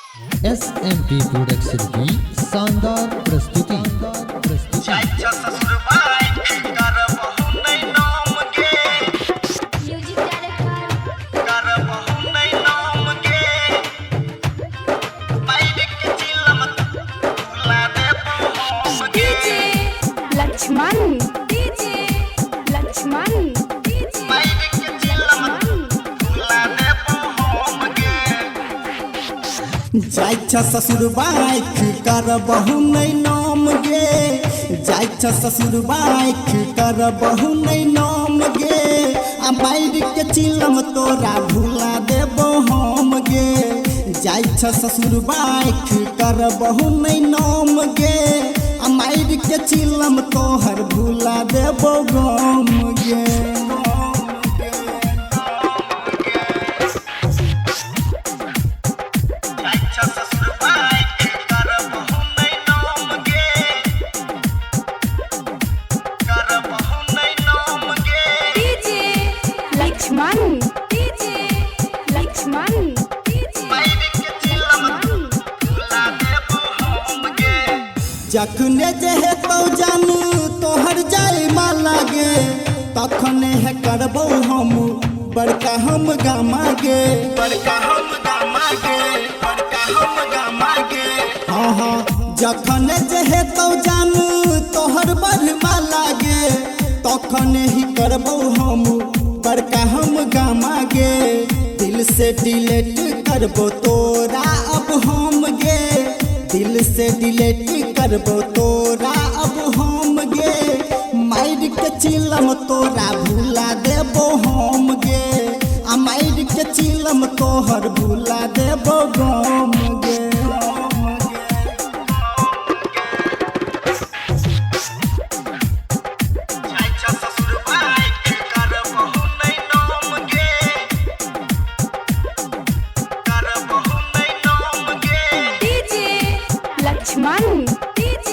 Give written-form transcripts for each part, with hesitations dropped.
SMP production की शानदार प्रस्तुति। प्रस्तुति music director DJ Lakshman, DJ Lakshman, DJ Lakshman. जाइ छ ससुर बाइक करबहु नै नाम गे। जाइ छ ससुर बाइक करबहु नै नाम गे। आ मारि के चिलम तोरा भुला देबो हम गे। जाइ छ ससुर बाइक करबहु नै नाम गे। आ मारि के चिलम तोहर भुला देबो गम गे। DJ Lakshman, DJ Lakshman, DJ Lakshman. जखने जे हेतौ जानू तोहर जाय मा लागे, तखने है करबौ हम बड़का हम गामा गे। बड़का हम गामा गे, बड़का हम गामा गे। हाँ हाँ, जखने जे हेतौ जानू तोहर बढ़मा लागे, तखने ही करबौ हम बड़का हम गामा गे। दिल से डिलेट करबो तोरा अब हम गे। दिल से डिलेट करबो तोरा अब हम गे। मारि के चिलम तोरा भुला देबो हम गे। आ मारि के चिलम तोहर भुला देबो गम गे। DJ Lakshman, DJ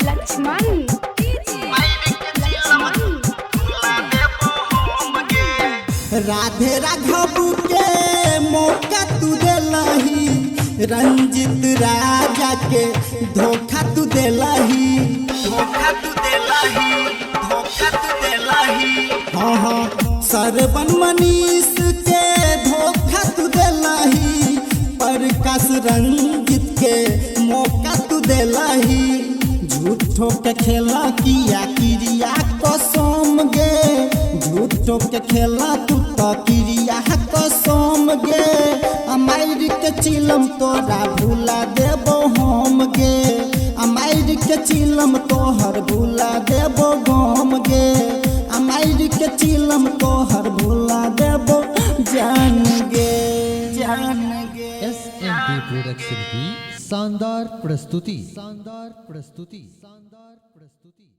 Lakshman, DJ Lakshman. Radhe Raghav के मौका तू देलही, रंजित राजा के धोखा तू देलही। धोखा तू देलही, धोखा तू देलही। हाँ हाँ, सरवन मनीष के धोखा तू देलही, प्रकाश रंजित के मौका तू देलही। झूठो के खेला किया क्रिया कसम गे। झूठो के खेला तू तो क्रिया कसम गे। आ मारि के चिलम तोरा भुला देबो हम गे। आ मारि के चिलम तोहर भुला देबो गम गे। आ मारि के चिलम तोहर भुला देबो जान गे, जान गे। एसएमपी प्रोडक्शन की शानदार प्रस्तुति। शानदार प्रस्तुति। शानदार प्रस्तुति।